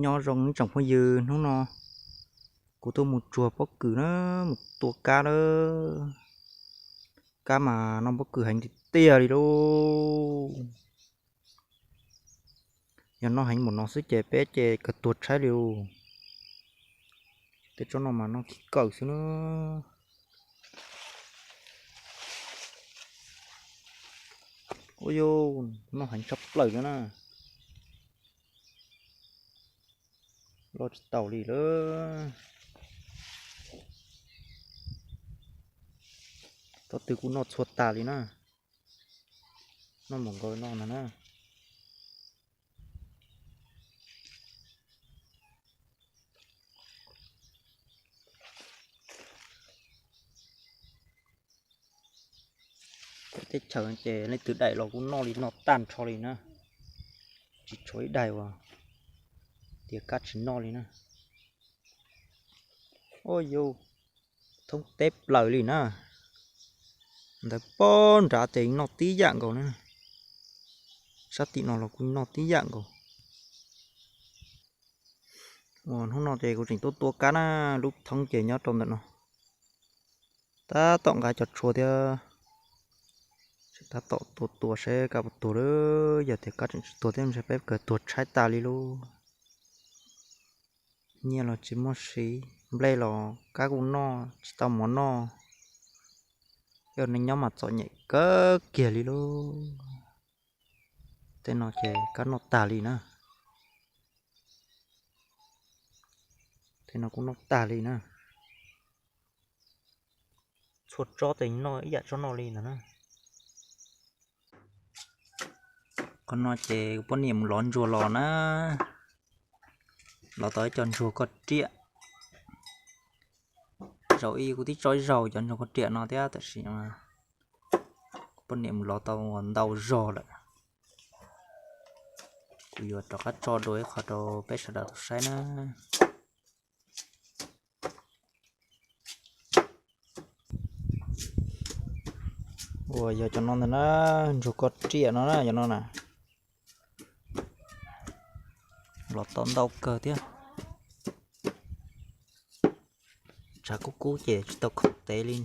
Nyob zoo ib tsoom phooj ywg, hnub no kuv tuaj mus tsuag pob kws na, mus tua kab na. Kab mas noj pob kws heev tiag tiag li lauj. Yog noj heev npaum no xwb ces peb ces kawg tuag tshaib li lauj. Tej tsob no mas noj khib kawm xwb na. Ua yus noj heev tshaj plaws li na. Loj tsis taus li lawm. Tsob twg kuj noj txhua tas li na. Noj mus nkaus no na. Teb chaws ces leej twg daim los kuj noj li no tag nrho li na. Tsis tshuav ib daim uas tias kab tsis noj li na. Ua yus thoob teb plaws li na. Ntawd pob nrad ces noj tib yam nkaus na. Sab tim no los kuj noj tib yam nkaus. Ua hnub no ces kuv tseem tuaj tua kab na, lub thoob ces nyob rau ntawm no. Tab tom nqa cov tshuaj thiab, tab tom tua tua seb kab puas tuag lawm. Yog tias kab tseem tsis tuag thiab ntshe peb kawg tuag tshaib tas li lauj. Nyiaj los tsis muaj siv, nplej los kab kuj noj tsis tau mov noj. Yog neeg nyob mas txom nyem kawg kiag li lauj. Tej no ces kab noj tag li na. Tej no kuj noj tag li na. Txhua tsob tes noj ib yam tsob no li ntawd na. Qhov no ces kuv poj niam mus lov ntsuag los na, lov tau ib co ntsuag koj riam. Zaum ib kuv twb tso ib zaug cov ntsuag koj riam no thiab, tab sis kuv poj niam mus lov tau ntau zog lawm. Kuv yuav rov qab tso dua ib qho rau peb sawv daws tau saib na. Uas yog cov no ntag na, ntsuag koj riam no na, cov no na. Los tau ntau kawg thiab. Tshav kub kub ces tsis tau khoom tev li.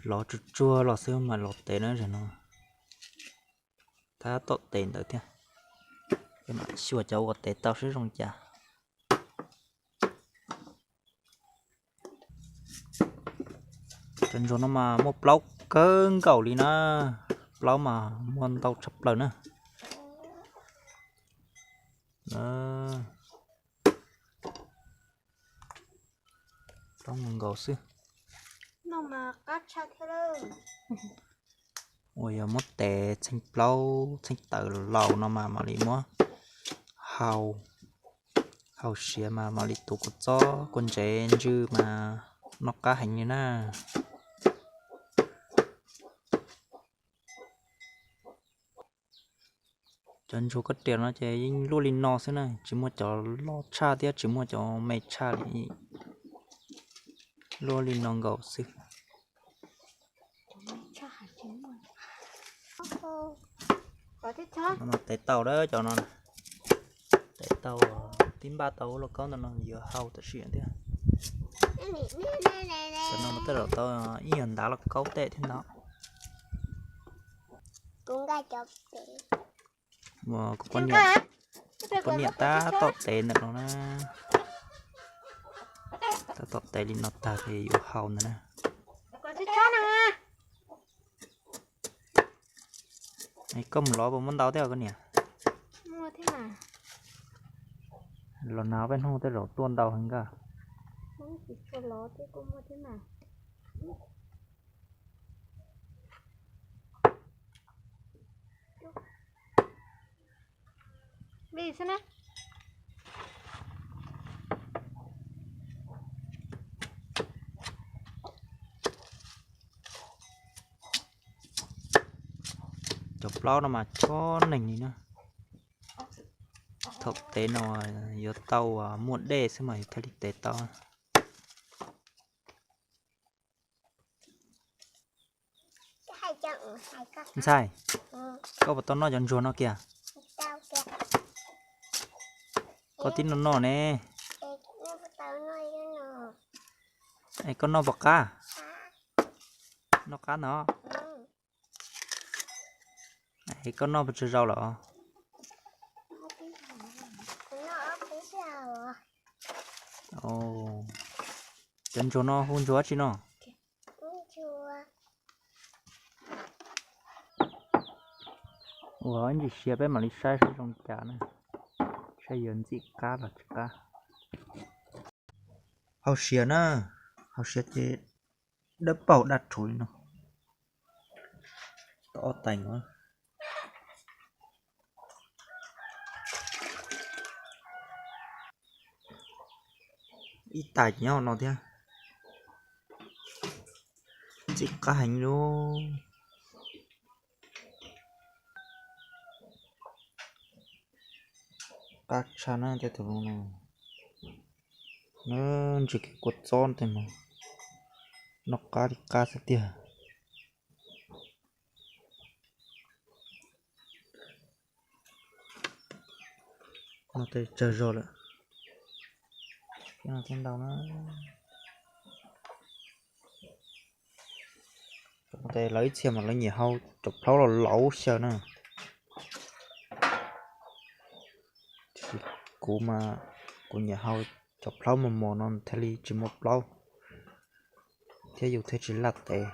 Lov tsuag tsuag los xwb mas los tev na, zaum no tab tom tev ntawd thiab. Peb mam xyuas cov uas tev tau seb zoo cas. Cov ntsuag no mas muaj plaub kawg nkaus li na, plaub mas muaj ntau tshaj plaws na. Plaub nkaus xwb. Uas yog muab tev txheej plaub txheej tawv laus no mas mam li muab hau, hau siav mas mam li tuav kua txob kua ntsev ntsw mas noj qab heev li na. Cov ntsuag koj riam no ces yeej luaj li no xwb na, tsis muaj cov loj tshaj thiab tsis muaj cov me tshaj li. Luaj li no nkaus xwb. Tev tau lawm cov no, tev tau, tib npaj tau ua lauj kaub ntawm no yuav hau tam sim thiab. Cov no mas tej zaum tau ib nyuag ntav lauj kaub tej thiab ntag. Uas kuv poj niam tab tom tev ntawm no na. Tab tom tev li no tag ces yuav hau ntawd na. Koj mus lov puas muaj ntau thiab koj niam? Los nag peb hnub tej zaum tuaj ntau heev nkaj. Cov plaub no mas chob neeg li na. Thaum tev no yuav tau muaj dej xwb mas yuav thiaj li tev tau. Ntxhais, koj puas tau noj cov ntsuag no kiag? Koj tib noj noj ne. Es koj noj puas qab? Noj qab no. Es koj noj puas tsawg zaus lawm? Cov ntsuag no hu ntsuag dab tsi no? Ua ib ntsis sia peb mam li saib saib zoo cas na, saib yuav ntxim qab los tsis qab. Hau sia na, hau sia ces dawb paug daj rhuv li no. Tau ob tais no. Ib tais ces nyob no thiab. Ntxim qab heev li. Qab tshaj na tej tus no. Nws ntsis kev kua txob tej no, noj qab li qab xwb tiag. Noj tes tsawg zog lawm. Thiab ntau na. Tes lawv ib txhia mas lawv nyiam hau cov plhaub los laus xyaw na. Tiam sis kuv mas kuv nyiam hau cov plhaub mos mos no thiaj li tsis muaj plaub, thiab yus thiaj tsis laj tes.